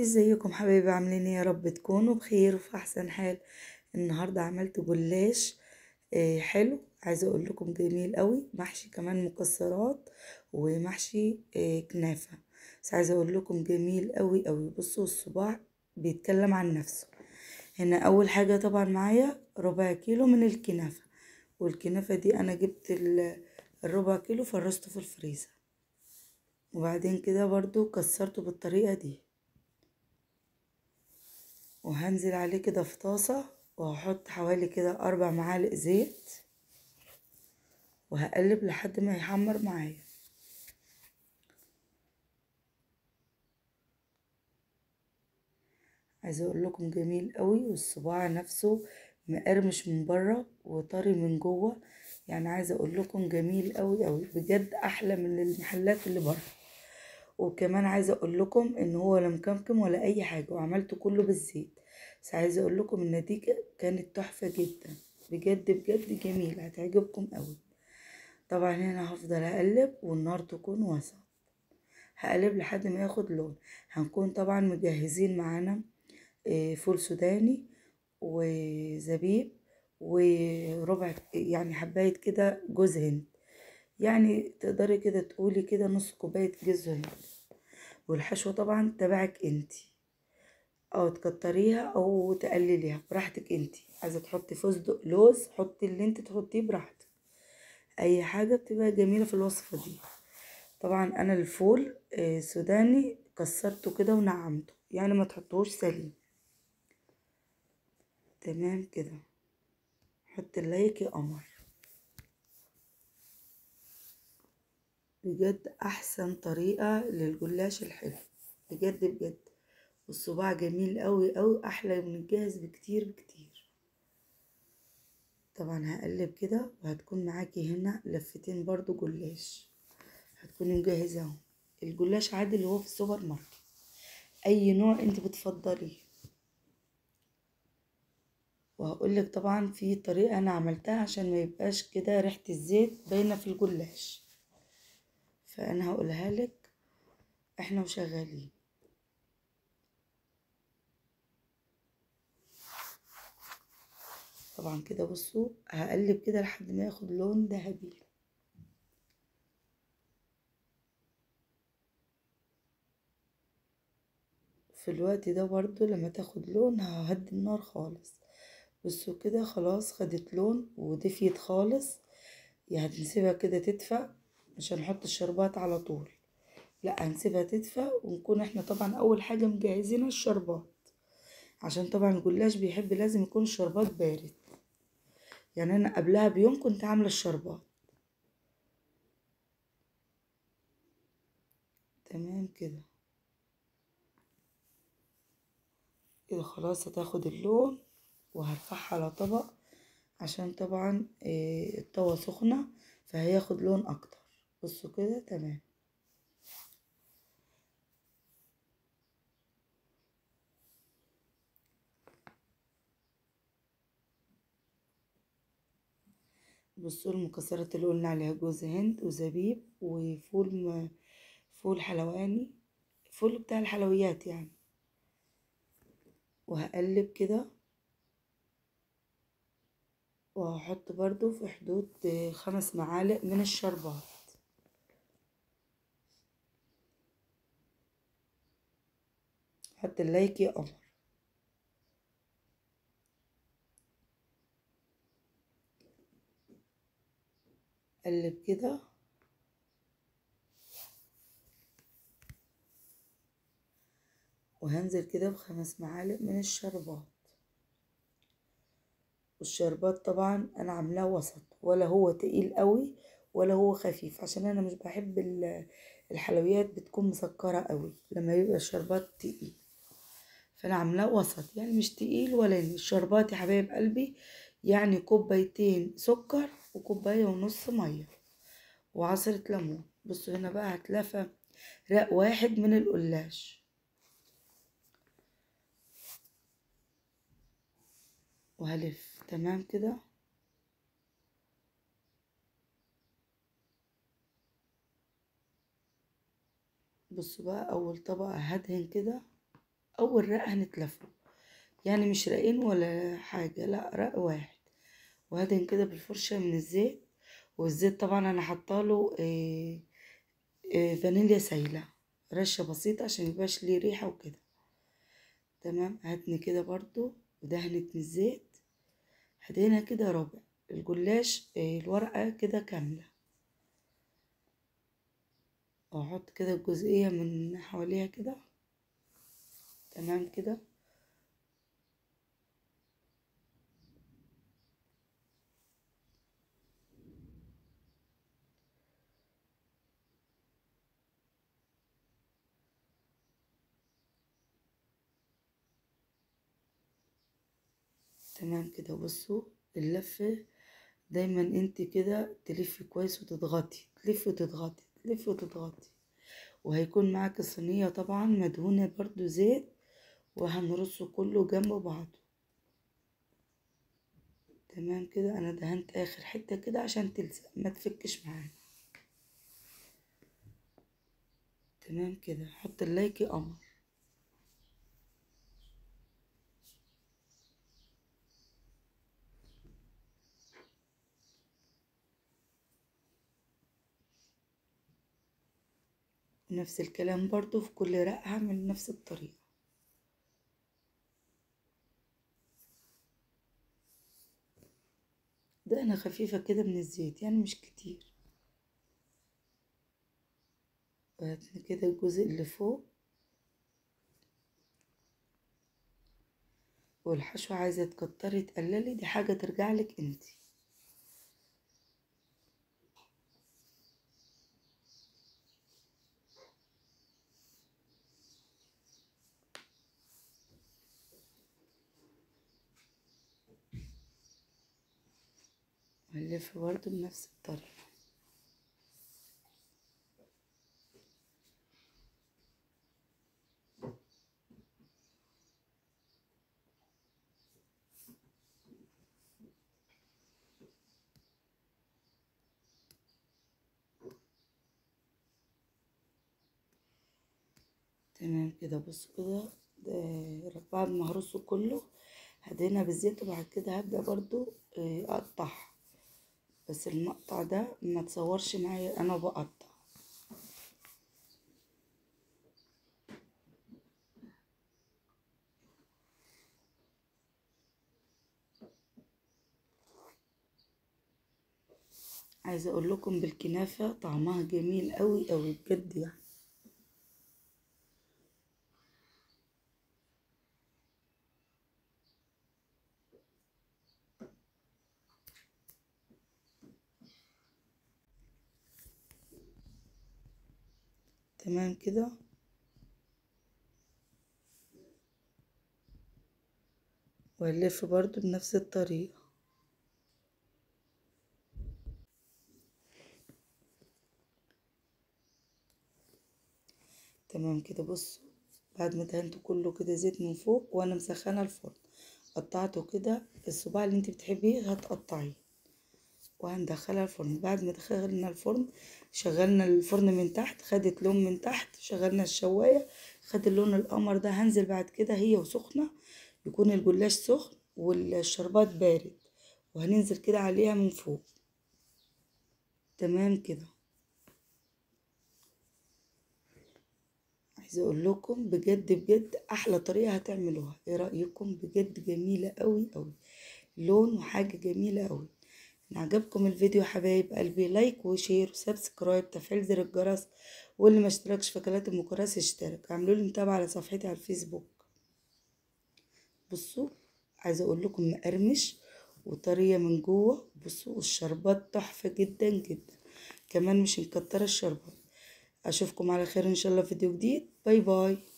ازيكم حبايبي؟ عاملين ايه؟ يا رب تكونوا بخير وفي احسن حال. النهارده عملت جلاش حلو، عايزه اقول لكم جميل قوي، محشي كمان مكسرات ومحشي كنافه، بس عايزه اقول لكم جميل قوي قوي. بصوا الصباع بيتكلم عن نفسه. هنا اول حاجة طبعا معايا ربع كيلو من الكنافه، والكنافه دي انا جبت الربع كيلو فرزته في الفريزر، وبعدين كده برضو كسرته بالطريقة دي، وهنزل عليه كده في طاسة، وهحط حوالي كده 4 معالق زيت، وهقلب لحد ما يحمر معايا. عايزه اقول لكم جميل قوي، والصباع نفسه مقرمش من بره وطري من جوه، يعني عايزه اقول لكم جميل قوي قوي بجد، احلى من المحلات اللي بره. وكمان عايزه اقول لكم ان هو لا مكمكم ولا اي حاجة، وعملته كله بالزيت، بس عايزه اقول لكم النتيجة كانت تحفة جدا بجد بجد، جميل، هتعجبكم قوي. طبعا هنا هفضل اقلب والنار تكون وسط، هقلب لحد ما ياخد لون. هنكون طبعا مجهزين معانا فول سوداني وزبيب وربع يعني حبايه كده جوز هند، يعني تقدري كده تقولي كده نص كوباية جوز هند. والحشوه طبعا تبعك انتي، او تكتريها او تقلليها براحتك انتي، عايزه تحطي فستق لوز حطي اللي انت تحطيه براحتك، اي حاجة بتبقى جميلة في الوصفة دي. طبعا انا الفول سوداني كسرته كده ونعمته، يعني ما تحطوش سليم. تمام كده، حط ال like يا قمر، بجد احسن طريقه للجلاش الحلو بجد بجد. والصباع جميل قوي قوي، احلى من الجاهز بكتير بكتير. طبعا هقلب كده، وهتكون معاكي هنا لفتين برضو جلاش هتكوني مجهزاهم. الجلاش عادي اللي هو في السوبر ماركت، اي نوع انت بتفضليه. وهقولك طبعا في طريقه انا عملتها عشان ما يبقاش كده ريحه الزيت باينة في الجلاش، فانا هقولها لك احنا وشغالين. طبعا كده بصوا هقلب كده لحد ما ياخد لون ذهبي. في الوقت ده برضو لما تاخد لون ههدي النار خالص. بصوا كده خلاص خدت لون ودفيت خالص، يعني هنسيبها كده تدفى، مش هنحط الشربات على طول، لا هنسيبها تدفى. ونكون احنا طبعا اول حاجة مجهزين الشربات، عشان طبعا الجلاش بيحب لازم يكون الشربات بارد، يعني انا قبلها بيوم كنت عامله الشربات. تمام كده كده خلاص هتاخد اللون، وهرفعها على طبق عشان طبعا الطاوه سخنة فهياخد لون اكتر. بصوا كده تمام. بصوا المكسرات اللي قلنا عليها جوز هند وزبيب وفول فول حلواني، فول بتاع الحلويات يعني. وهقلب كده، وهحط برضو في حدود 5 معالق من الشربات. حط اللايك يا قمر. قلب كده، وهنزل كده ب5 معالق من الشربات. والشربات طبعا انا عاملاه وسط، ولا هو تقيل قوي ولا هو خفيف، عشان انا مش بحب الحلويات بتكون مسكرة قوي لما يبقى الشربات تقيل، فانا عاملاه وسط يعني مش تقيل ولا الشربات يا حبايب قلبي يعني 2 كوباية سكر وكوباية ونص مية وعصرة ليمون. بصوا هنا بقى هتلافى رق واحد من القلاش، وهلف. تمام كده. بصوا بقى اول طبقة هدهن كده اول رق هنتلفه، يعني مش رقين ولا حاجة، لا رق واحد. وهدهن كده بالفرشة من الزيت، والزيت طبعا انا حاطاله فانيليا سايلة، رشة بسيطة عشان ميبقاش ليه ريحة وكده. تمام. هاتني كده برضو ودهنت من الزيت، هدهنها كده ربع الجلاش، الورقة كده كاملة، واحط كده الجزئية من حواليها كده. تمام كده. تمام كده. بصوا اللفة دايما انت كده تلفي كويس وتضغطي، تلفي وتضغطي، تلفي وتضغطي. وهيكون معاك الصينية طبعا مدهونة برضو زيت، وهنرصه كله جنب بعضه. تمام كده. انا دهنت اخر حتة كده عشان تلزق ما تفكش معانا. تمام كده. حط اللايك يا قمر. نفس الكلام برضو في كل رق هعمل نفس الطريقة. دهنة خفيفة كده من الزيت، يعني مش كتير. وهاتني كده الجزء اللي فوق. والحشو عايزة تكتري تقللي، دي حاجة ترجعلك انتي. هنلف برضو بنفس الطريقة. تمام كده. بصوا كده بعد ما هرصه كله هدهنها بالزيت، وبعد كده هبدأ برضو اقطعها، بس المقطع ده ما تصورش معايا انا بقطع. عايزه اقول لكم بالكنافه طعمها جميل قوي قوي بجد يعني. تمام كده. وهنلف برضو بنفس الطريقة. تمام كده. بصوا بعد ما دهنته كله كده زيت من فوق، وانا مسخنه الفرن، قطعته كده الصباع اللي انت بتحبيه هتقطعيه، وهندخلها الفرن. بعد ما دخلنا الفرن شغلنا الفرن من تحت، خدت لون من تحت، شغلنا الشوايه خد اللون القمر ده. هنزل بعد كده هي وسخنه، يكون الجلاش سخن والشربات بارد، وهننزل كده عليها من فوق. تمام كده. عايزه اقول لكم بجد بجد احلى طريقه هتعملوها. ايه رايكم؟ بجد جميلة قوي قوي، لون وحاجه جميلة قوي. ان عجبكم الفيديو حبايب قلبي like و share و subscribe، تفعيل زر الجرس، واللي ما اشتركش في قناة ام كراسي اشترك، اعملوا لي متابعه على صفحتي على الفيسبوك. بصوا عايزه اقول لكم مقرمش وطريه من جوه. بصوا والشربات تحفة جدا جدا، كمان مش مكتره الشربات. اشوفكم على خير ان شاء الله في فيديو جديد. bye bye.